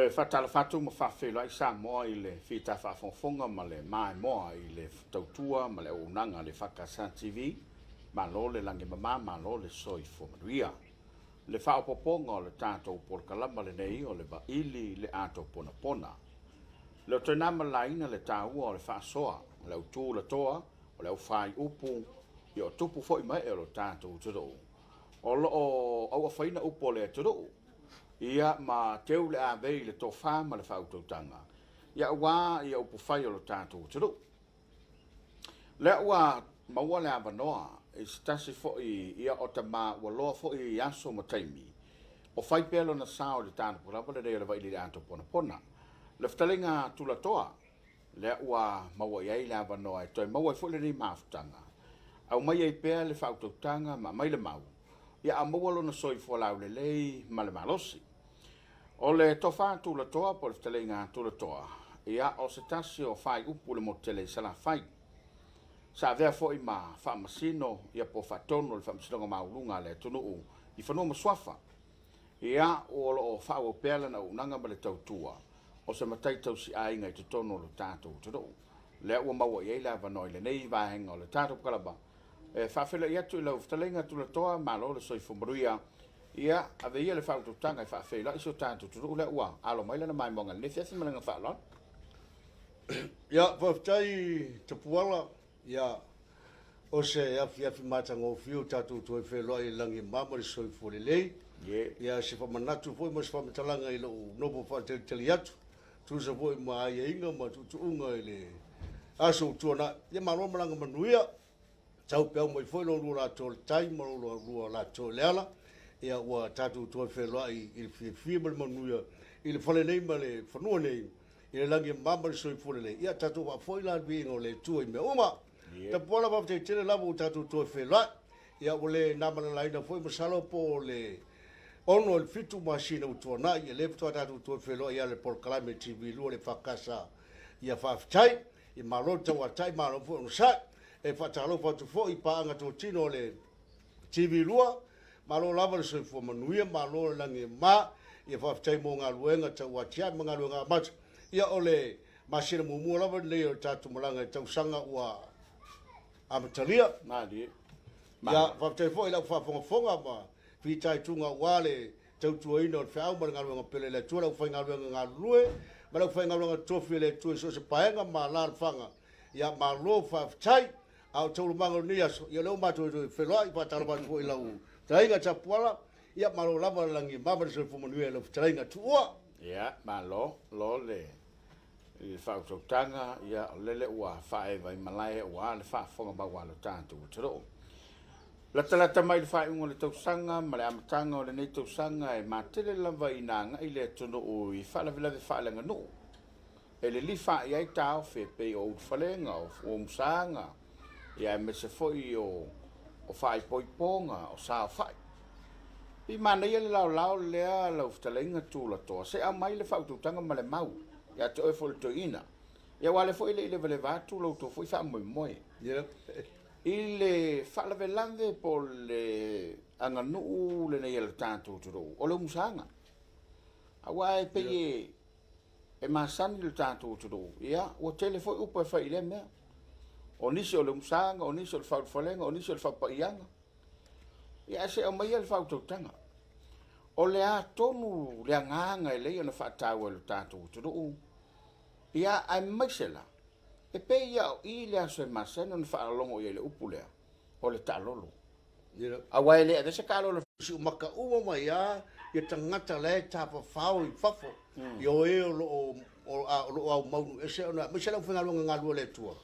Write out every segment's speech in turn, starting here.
E faatalofa atu ma faafeiloai Samoa i le fita faafogafoga ma le maimoa i le tautua ma le auaunaga a le EFKS TV. Malo le lagi e mama, malo le soifua manuia. Le faaopoopoga o le tatou polokalama lenei o le Vaili i le Ato Ponapona. Le o toe na ma le laina le taua o le faasoa, o le autu latoa, o le aufaiupu, ia o tupu foi ma ee o lo tatou atunuu. O lo o auafaina upu o le atunuu, ia ma teu le avei i le tofa ma le faautautaga, ia aua ia upufai o lo tatou atunuu. Lea ua maua le avanoa i se tasi foi ia o tama ua loa foi i aso ma taimi o fai pea lona sao i le talupu lava lenei o le Vailiili Ato Ponapona. Le fetalaiga a Tulatoa, lea ua maua i ai le avanoa e toe maua ai foi lenei mafutaga, aumai ai pea le faautautaga ma aumai le mau, ia a maua lona soifua laulelei ma le malosi. O le tofa tulatoa po o le fetalaiga tulatoa, ia o se tasi o faaiupu i le motu tele i Salafai. Sa avea foi ma faamasino ia po o faatonu o le Faamasinoga Maualuga a le atunuu i fanua ma suafa. Ia, o lo o faaauau pea lana auaunaga ma le tautua o se matai tausiaiga i totonu o lo tatou atunuu. Lea ua maua i ai le avanoa i lenei vaega o le tatou kalaba e faafeiloai atu i lau fetalaiga tulatoa, malo le soifua manuia. Ia, ave ia le faautautaga e faafeiloai si o tatou atunuu lea ua alo mai lana maimoaga i lenei afiafi ma le agaga faaaloalo. Ia, faafetai Tapuala, ia, o se afiafi matagofie ua tatou toe feiloai i le lagi e mama le soifua lelei. Ia, se faamanatu foi ma se faamatalaga i lou nofo faatalitali atu, tusa foi ma aiaiga ma tuutuuga i le aso ua tuanai. Ia, malo malaga manuia. Taupeau mai foi lo lua lato i le tai ma lo lua lato i le ala. Ia ua tatou toe feiloai i le fiafia ma le manuia i le fale nei ma le fanua nei i le lagi e mama le soifua lelei. Ia tatou faafoi la le viiga o le Atua i mea uma. Tapuala faafetai tele lava ua tatou toe feiloai. Ia ua le na ma le laina foi masalo po o le 6 i le 7 masina ua tuanai, ia lea faatoa tatou toe feiloai i ala i le polokalame TV2 le EFKS. Ia faafetai. Ia malo le tauatai, malo foi onosai. E faatalofa atu foi i paaga totino o le TV2, malo lava le soifua manuia, malo le lagi e mama. Ia faafetai mo galuega tauatiae ma galuega amata. Ia o le masina muamua lava lenei o le tatou malaga i tausaga ua amatalia. Malie. Ia faafetai foi i lau faafogafoga ma fitaituga aua le tautuaina o le feau ma le galuega pele a le Atua, le aufaigaluega galulue ma le aufaigaluega totofi a le Atua i so o se paega ma alaalafaga. Ia malo faafetai. A o taualumaga o lenei aso, ia o lea ua matou toe feiloai, faatalofa atu foi i lau fetalaiga Tapuala. Ia malo lava le lagi e mama le soifua manuia i lau fetalaiga Tuua. Ia, malo lo le i le faautautaga, ia, o lele ua faaeva i malae aua le faafofoga mau a lo tatou atunuu. Latalata mai le faaiuga o le tausaga ma le amataga o lenei tausaga e matele lava ina agai le atunuu i faalavelave faaleaganuu e lilifa i ai taofi e pei o ulufalega, o fuamusaga, ia aemaise foi o faaipoipoga, o saofai. Pei manaia le laolao lea lau fetalaiga Tulatoa, se i aumai le faautautaga ma le mau ia te oe foi le toeaina. Ia aua o lea foi e le i levaleva atu lo outou foi faamoemoe. I le faalavelave po o le aganuu lenei a le tatou atunuu, o le umusaga. Aua e pei e masani le tatou atunuu, ia ua tele foi upu e fai i lea mea. O nisi o le umusaga, o nisi o le faaulufalega, o nisi o le faapaiaga. Ia ae se i aumaia le faautautaga. O le a tonu le agaga e lelei ona faataua e lo tatou atunuu, ia aemaise la, e pei lava o i le aso e masani ona faalogo i ai i le upu lea, o le taalolo. Aua e le avea se taalolo. Siumaka uma mai lava ia tagata la e tafafao i fafo, i o e o lo o o lo o aumau i nuu ese ona aemaise le aufaigaluega galulue a le Atua.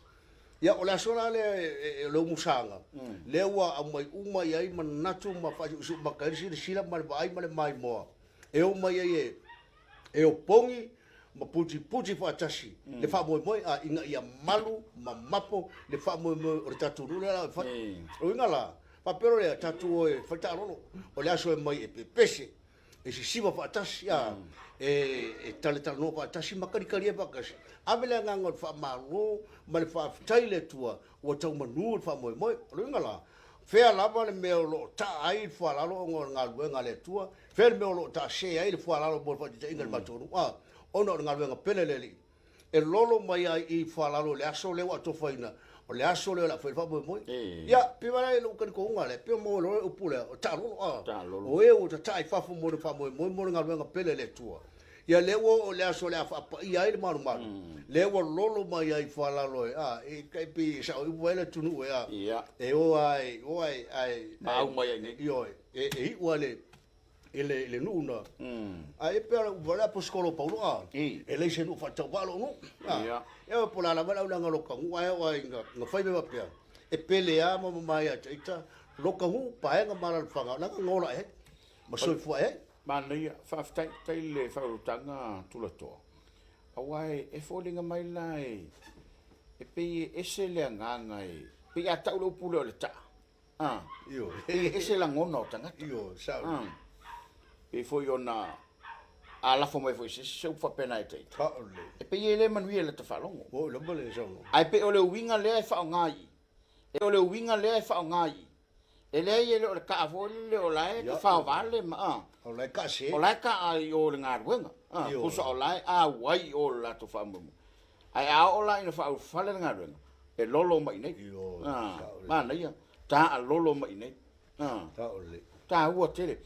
Ia, o le aso la lea o le umusaga, lea ua aumai uma i ai manatu ma faasiusiumaka ai le silasila ma le vaai ma le maimoa e oo mai ai e opogi ma putiputi faatasi le faamoemoe, a ina ia malu ma mapo le faamoemoe o le tatou nuu lea la e fai. O le uiga la, faapea loa lea, tatou o e fai taalolo, o le aso e omai e pepese, e sisiva faatasi, a, e talatalanoa faatasi ma kalikalia faatasi. Ave le agaga o le faamalo ma le faafetai i le Atua ua tau manu le faamoemoe. O le uiga la, fea lava le mea o lo o taa ai le fualalo ona o le galuega a le Atua, fea le mea o lo o taase ai le fualalo mo le faataitaiga i le matou nuu, a, ona o le galuega pele a le Alii. E lolo mai ai i Foalalo i le aso lea ua atofaina, o le aso lea o le a fai ai le faamoemoe. Ia, pei lava i lou talitonuga lea, pei ua maua loa le upu lea, o taalolo, a. O e ua tataa i fafo mo le faamoemoe mo le galuega pele a le Atua. Ia, lea ua oo i le aso o le a faapaia ai le malumalu, lea ua lolo mai ai i Foalalo e, a, e tai pei e sao iu ai le atunuu e, a, e o lava e, o lava e, ae, Maau mai ai nei. Ioe, e iu lava i le i le, i le nuu na. Ae pei o le upu a le aposetolo o Paulo, a, e leai se nuu faatauvaa lou nuu. A, ia po o le a lava le aulaga o lota nuu, ae oo lava ina fai mea faapea, e pele lava ma mama ia te ita lota nuu, paega ma alaalafaga, leaga na ola ae ai ma soifua ae ai. Manaia, faafetai i le faaolataga tulatoa, aua e foliga mai la e pei e ese le agaga e pei a tau le upu lea o le taa, Ah. Ioe. E ese lagona o tagata. Ioe, sao. Ah. Pei foi ona a lafo mai foi se isi se upu faapena e te ita. Sao lelei. E pei e le manuia i lata faalogo. Oi lava le saunoaga. Ae pei o le uiga lea e faaaoga i i. E o le uiga lea e faaaoga i i. E leai e le o le kaa foi lele o la e faovale ma a. O la e kaase. O la e kaa i o i le galuega. A, tusa o la e auai i o i le latou faamoemoe. Ae a oo la ina faaulufale le galuega, e lolo mai i inei. Manaia, taalolo mai i inei. Taua tele.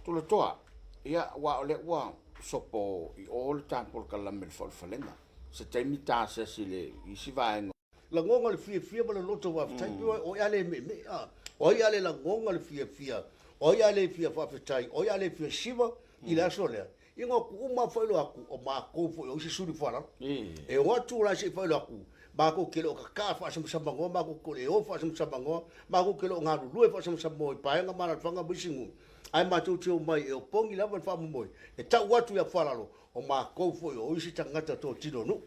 Tulatoa, ia, aua o lea ua sopo i o le ta polokalame i le faaulufalega. Se taimi ta asiasi i le isi vaega. Lagona le fiafia ma le loto faafetai, pei o ai a le meemee, a? O ai a le lagona le fiafia, o ai a le fia faafetai, o ai a le fia siva i le aso lea? Ia na tuu uma faailoa atu, o matou foi o isi suli Foalalo. E o atu la se i faailoa atu, matou te le o tataa faasamasamanoa, matou te le o faasamasamanoa, matou te le o galulue faasamasamanoa i paega ma alaalafaga ma isi nuu, ae matou te omai e opogi lava le faamoemoe, e tau atu ia Foalalo, o matou foi o isi tagata totino o nuu.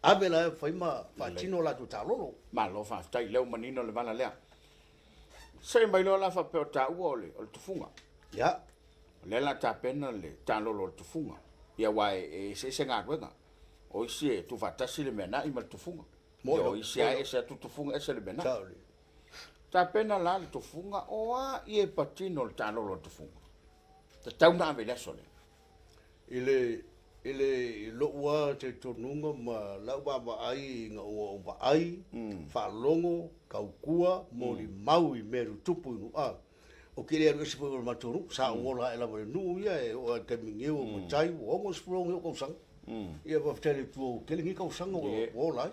Ave la e fai ma faatino latou taalolo. Malo faafetai, lea ua manino le vala lea. Se'e mai loa la faapea o taua o le tufuga. Ia. O lea o le a tapena le taalolo o le tufuga, ia aua e eseese galuega. O isi e tuufaatasi le meana'i ma le tufuga. Ia o isi lava e ese atu tufuga ese le meana'i. Tapena la le tufuga, o a ie patino le taalolo o le tufuga? Tatau ona ave i le aso lea. I le, i le, i lou lava talitonuga ma lau vaavaai ina ua ou vaai, faalogo, tautua, molimau i mea tutupu i nuu, a, Ou te le alu ese foi ma le matou nuu, sa ou ola ae lava i le nuu ia e oo lava i le taimi nei ua matai, ua 66 nei ou tausaga. Ia faafetai i le Atua ua tele nei tausaga ua ola ai.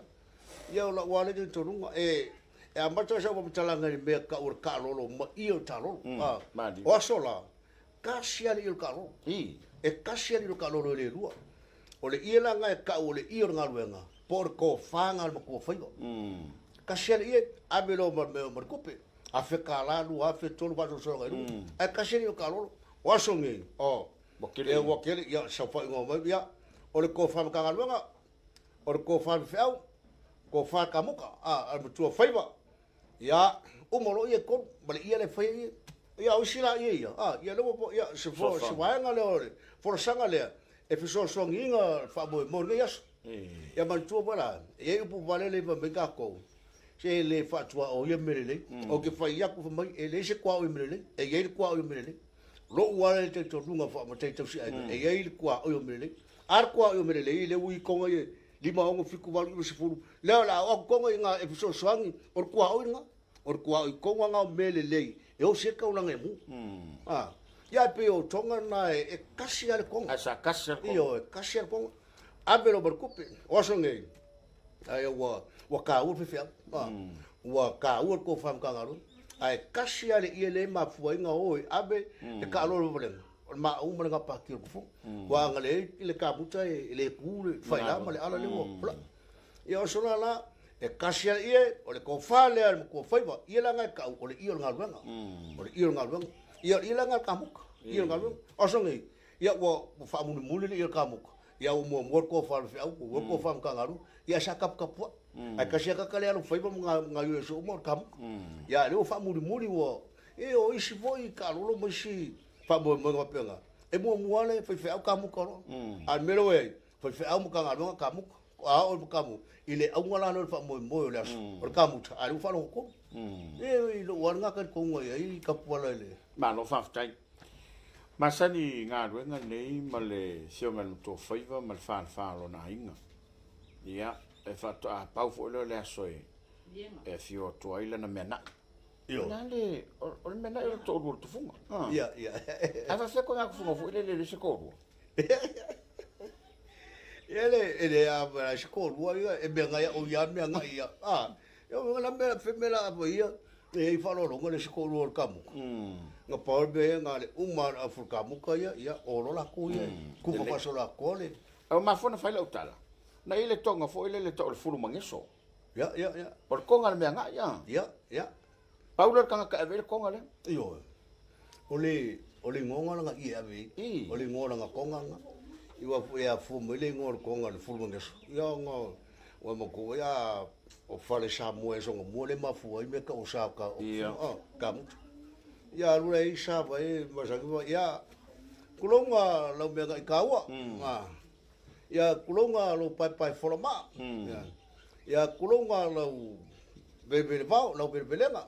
Ia o lau lava lea talitonuga, e amata sau faamatalaga i le mea e tau o le taalolo ma ie o le taalolo. O aso la, tasi lava le ie o le taalolo. E tasi lava le ie o le taalolo e le lua. O le ie la lena e tau o le ie o le galuega, po o le tofa lena a le matuafaiva. Tasi lava le ie, ave loa ma le tupe. $1000, 2000, 3000 faasolosologa i luga. Ae tasi alii o taalolo. O aso nei, oh, ua tele, ia, saofaiga mai, ia, o le tofa Matagaluega, o le tofa faifeau, tofa kamuta, a, a le matua faiva, ia, uma loa ia e tolu, ma le ie lea e faia ia. Ia, o isi la ie ia, a, ia, lea ua, ia, se, se vaega lea o le folasaga lea, e fesoasoaniina le faamoemoe o lenei aso. Ia manatua foi la, e i ai upu valele i fai mai tatou, Se e le faatuaoia mea lelei. Ou te fai atu fai mai, e leai se tuaoi o mea lelei. E i ai le tuaoi o mea lelei. Lou lava lea talitonuga faamatai tausiaiga, e i ai le tuaoi o mea lelei. A le tuaoi o mea lelei, lea ua i Toga ia 5, 6, 7, 8, 9, 10, lea o le a oo atu Toga i ina e fesoasoani, o le tuaoi lena. O le tuaoi tonu lava lena o mea lelei e osi ai le taulaga e mu. A, ia e pei o Toga lena e tasi lava le Toga. Ae sa tasi lava le Toga. Ioe, tasi lava le Toga. Ave loa ma le tupe. O aso nei, Ae ua, ua taua le faifeau. A, ua taua le tofa Matagaluega. Ae tasi lava le ie lea e mafua ai ona o e ave le taalolo valega. o le maau ma le gapati o le tufuga. Ua agalelei i le kamuta e le tu le faila ma le ala lea ua pulai. Ia o aso la la, e kasi lava le ie, o le tofa lea a le matuafaiva, ia leaga e tau o le ie o le galuega. O le ie o le galuega. Ia o le ie la lena a le kamuta, ie o le galuega. O aso nei, ia ua faamulimuli le ie o le kamuta, ia ua muamua le tofa a le feau, muamua le tofa a le Matagaluega. Ia ae sa taputapuai. Ae tasi lava tagata lea e alofaiva ma gaoioi aso uma o le kamuta. Ia a o lea ua faamulimuli ua, ia o isi foi taalolo ma isi faamoemoega faapena, e muamua lava le faifeau kamuta loa. A o le mea lea ua i ai, faifeau, Matagaluega, kamuta. A oo i kamuta, i le auga la lea o le faamoemoe o le aso, o le kamuta, a o lea ua faalogotonu. Ia i lou lava lena talitonuga i ai Tapuala i le. Malo faafetai. Masani i galuega nei ma le Afioga i le Matuafaiva ma le falefa o lona aiga. Ia, e faatoa pau foi lea o le aso e afio atu ai lana meanai. O le a le, o le meanai o le toalua o le tufuga. Ia, ia. Ae faafefea koe tufuga foi lele e le se toalua? Ia le, e le a ma se toalua ia, e meanai o ia meanai ia. Ah, ia o la mea fe mea la a ia, e i faaaloaloga le se toalua o le kamuta. Na pau le mea ia na le uma a fu kamuta ia, ia o lo lakou ia, kuka faasoloatoa le. Ua mafua ona fai lau tala, na i le toga foi lele tau o le fulu mageso. Ia, ia, ia. O le toga o le mea agai, a. Ia, ia. Pau lea o le tagata e ave i ai le toga lea. Ioe. O le, o le igoa lana ie e ave i ai. O le igoa o lana toga lena. I ua e afua mai le igoa o le toga o le fulu mageso. Ia ona ua matua ia o fale Samoa e soga mua le mafua ai mea tau o sa ka o a kamuta. Ia alu la i sa vai masani vai ia kulonga lau mea ngai kaua. A ia kulonga lo paepae fola maa. Ia ia kulonga lau velevele vao lau velevelega.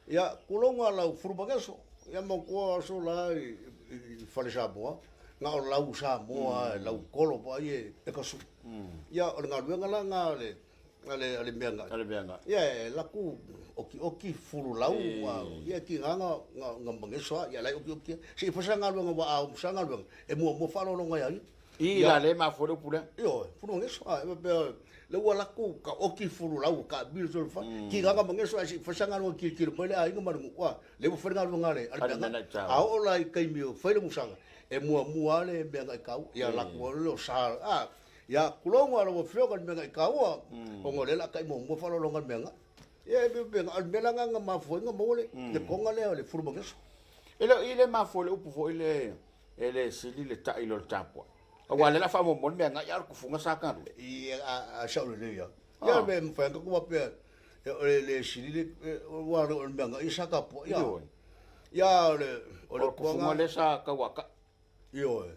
Ia kulonga lau fulu mageso. Ia matua aso la i fale Samoa na o lau Samoa lau kolo pa ai e kasu. Ia o le galuega la na le a le mea ngai. A le mea ngai. Ia e laku okioki fulu lau ia ki nga nga mageso a ia lai okioki. Se i fasa galuega wa a sa galuega e muamua faaaloaloga ia ia. I la le mafua le upu lea. Ioe, fulu mageso a e pea le ua laku ka oki fulu lau ka milo tolu fa. Ki nga mageso a se i fasa galuega kilokilo mai le aiga ma le nuu a le ua fai le galuega a le mea ngai. A oo la i taimi o fai le musaga e muamua le mea ngai kau ia laku le o sa a Ia, tulou lau Afioga i le mea ngai taua, ona o lea o le a tai muamua faaaloaloga i le mea ngai. Ia, e pei o le mea la lena na mafua ai ona maua le toga lea o le fulumageso. E le o i le mafua i le upu foi le e le sili le tai i lo le tapuai. Aua o lea o le a faamuamua le mea ngai a o le tufuga sa galue. Ia, a sao lelei lava. Ia, e mafai lava ona tatou faapea, o le le sili le, aua o le mea ngai sa tapuai. Ioe. Ia, o le O le tufuga lea sa tauatai. Ioe.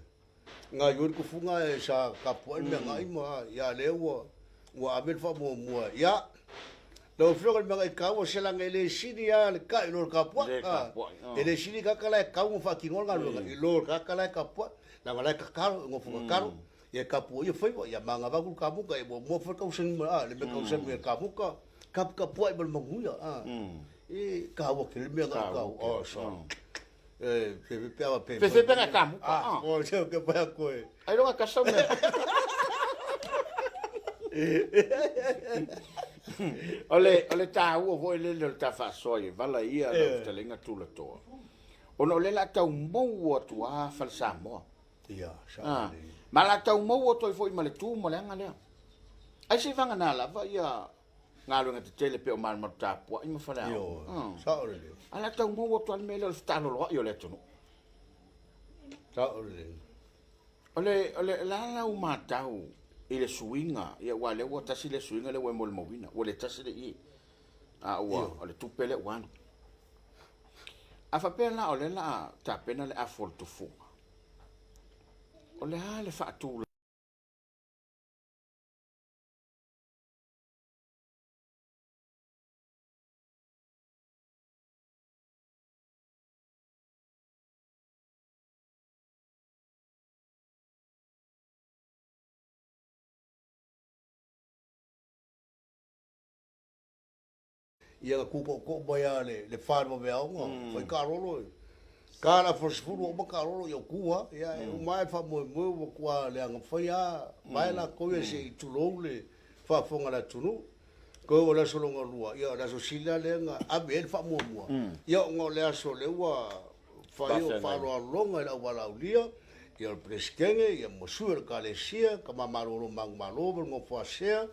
Gaoioi le tufuga e sa tapuai le meagai ma ia lea ua ua ave le faamuamua. Ia, lau Afioga i le meagai taua, se leaga e le sili lava le kai i lo le tapuai. Le tapuai. E le sili tagata la e tau ma faatinoa le galuega i lo le tagata la e tapuai. Leaga la e tatalo, e nofo tatalo, ia tapuaia faiva, ia manava atu le kamuta, e muamua foi le tausami ma le mea tausami a le kamuta, taputapuai ma le manuia. E taua tele le meagai tau. Oh, sorry. Fefe pe ngai kamuta. Ah. O se ke pa koe. Ai longa ka sau mea. O le o le taua foi lele o le ta faasoa i vala ia lau fetalaiga Tulatoa. Ona o lea la tau maua atu lava fale Samoa. Ia, sa. Ma la tau maua atu ai foi ma le tu ma le aga lea. Ai se vagana lava ia galuega tetele pei o Malumalu Tapuai ma Faleaoga. Ioe, sao lelei. Ae o le a tau maua atu lava le mea lea o le fetaaloloai o le atunuu. Sao lelei. O le, o le, o le a lau matau i le suiga, ia aua o lea ua tasi le suiga lea ua e molimauina, ua le tasi le ie, a ua, o le tupe lea ua alu. A faapea la o lea o le a tapena le afu o le tufuga, o le a le faatulaga? Ia na tūtoʻotoʻo mai lava le fa i le vaveao na fai taalolo e ta le afa 10 ua uma taalolo ia o tu lava. Ia e uma lava e faamoemoe ua matua leaga fai lava vae latou ia se i tulou le faafofoga a le atunuu. Toe o le aso lona lua, ia o le aso sili la lea na ave ai le faamuamua, ia ona o le aso lea ua Fai o faaaloaloga i le aualaaulia, ia o le Peresetene, ia ma sui o le Ekalesia, Tama Malolo Manumalo ma le nofo a Sea,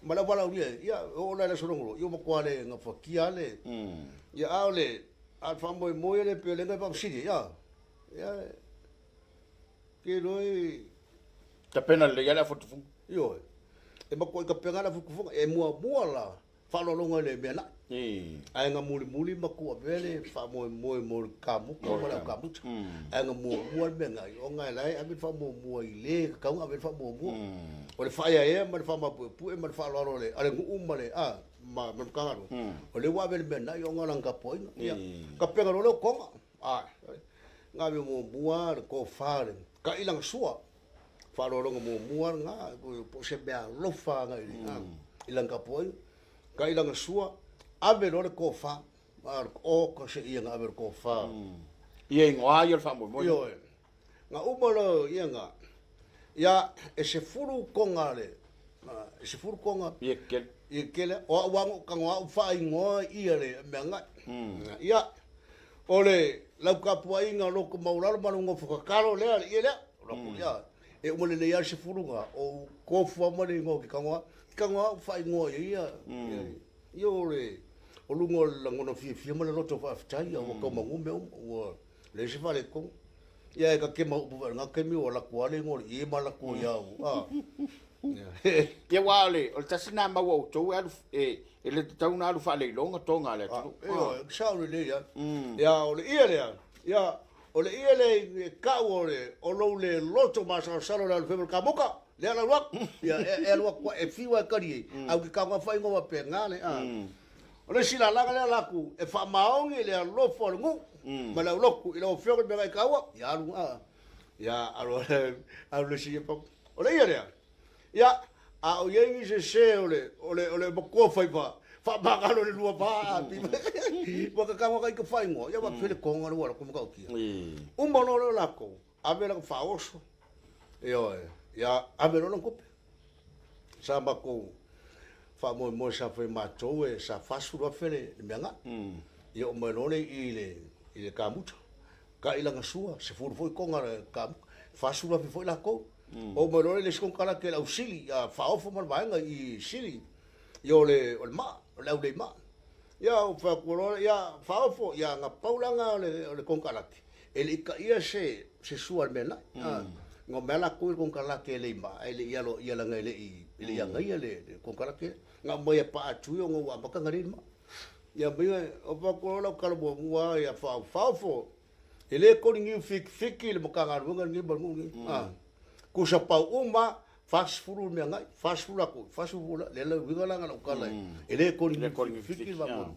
ma le aualaaulia, ia e oo la i le aso lona lua, ia ua matua le gafatia lava le, ia a o le, a o le faamoemoe ia lea pei o lea na e faafesili ai, a, ia, ke iloa e Tapena lelei lava le afutufuga. Ioe. E matuai tapena le afutufuga. E muamua la faaaloaloga i le mea na'i. Ae na mulimuli ma tuu avea le faamoemoe mo le kamuta ma le au kamuta. Ae na muamua le mea na'i ona e la e ave le faamuamua i le e tatau ona ave i ai le faamuamua. O le faaeaea ma le faamaupuepue ma le faaaloalo a le nuu ma le a ma le Matagaluega, o lea ua ave le mea na'i ona o lana tapuaiga. Ia, tapena loa lea o Toga. Na ave muamua le tofa le ta'i lana sua. Faaaloaloga muamua lena, po o se mea alofa agai i lana tapuaiga. Ta'i lana sua, ave loa le tofa, oka se ia na ave le tofa. Ia igoa ia o le faamoemoe. Ioe. Na uma loa ia na, ia e 10 toga le, e 10 toga. Ia kele. Ia kele, o au lava na ou tago au faaigoa ia le mea ga'i. Ia, O le lau tapuaiga o loto maualalo ma lou nofo tatalo lea le ie lea. O lou ia, e uma lelei lava le 10 na, ou tofu lava ma le igoa ou te tago atu. Tago atu faaigoa i ai ia, ia o le, o luga o le lagona fiafia ma le loto faafetai ua tau manu mea uma, ua leai se faaletonu. Ia e ta te mau upu foi i lena taimi ua alu atu lava le igoa o le ie ma alu atu ai lava, Ia aua o le, o le tasi lena mau a outou e alu, e le tatau ona alu faaleiloga toga a le atunuu. Ioe, sao lelei lava. Ia, o le ie lea, ia, o le ie lea e tau o le, o lou le loto masalosalo i le alofaiva o le kamuta, lea o le alu atu. Ia, e alu atu, e fiu lava e tali ai, ae ou te tago lava faaigoa faapena le, a. O le isi lalaga lea latou, e faamaoni le alofa o le nuu ma le aulotu i lau Afioga i le Meagaitaua, ia alu, a. Ia, alu, alu le isi, o le ie lea, Ia, a o i ai ni sese o le, o le, o le matua faiva faamagalo i le lua va a pi mai. Ua kakau aka i ka faaigoa, ia ua fele konga le ua lako matautia. Uma loa lea o lakou, ave lana faaoso, ioe, ia ave loa lana tupe. Sa matou faamoemoe sa fai matou e sa 40,000 le mea ga'i. Ia oo mai loa lea i i i le kamuta. Ta'i lana sua, 10 foi toga o le kamuta, 40,000 foi latou. Oo mai loa lea i le isi konekarate le au sili, ia faaofo ma le vaega i sili, ia o le o le maa, o le aulei maa. Ia ou fai atu loa, ia faaofo, ia na pau la lena o le o le konekarate, e le i taia se se sua a le mea na'i. Na omai lava latou i le konekarate e lei maa, ae le i aloaia leaga e le i e le i agaia le konekarate lea. Na aumai e paa atu ia ona ua amata ona lei le maa. Ia mea, o fai atu loa lau tala muamua ia faaofo, e le koli niu fitifiti le Matagaluega lenei ma le nuu lenei. A, tusa pau uma, 40 le meagai, 40 latou, 40 foi la, le la uiga la lau tala, e le koli niu fitifiti le vamoe.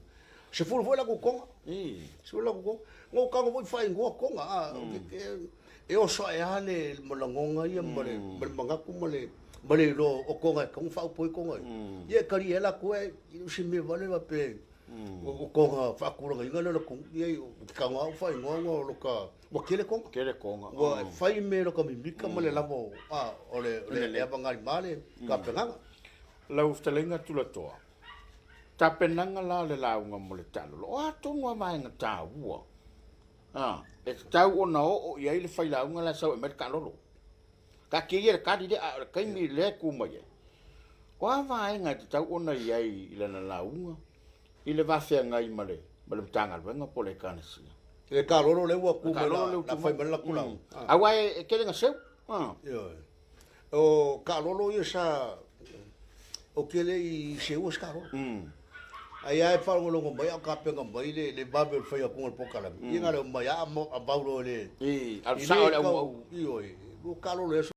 10 foi latou toga. 10 latou toga. Na ou tago foi faaigoa toga, a, e oso ae lava le malagoga ia ma le manatu ma le ma le iloa o toga e tatau ona faaupu ai toga ia. Ia e talia ai latou e o se mea vale faapea o toga faatulagaina lea o le atunuu. Ia ou te tago lava ou faaigoa ona o lota ua tele toga. Tele toga. Ua fai mea i lota mimita ma le lava o o le le avagalima le tapenaga. Lau fetalaiga Tulatoa, tapenaga la o le lauga mo le taalolo, o a tonu a vaega taua e tatau ona oo i ai le failauga la e sau e aumai le taalolo? Taatia ia le tali lea, a o le taimi lea e tu mai ai, o a vaega e tatau ona i ai i lana lauga i le va feagai ma le ma le Matagaluega po o le Ekalesia? Le taalolo lea ua tu mai la fai mai le latou lauga. Aua e tele na seu. Ioe. O taalolo ia sa ou te le i seua se taalolo. Ai lava e faalogologo mai a o tapena mai le vave o le fai atuga o le polokalame, ia na o le omai lava avau loa i le Alu sao i le auau. Ioe, ua taalolo e aso.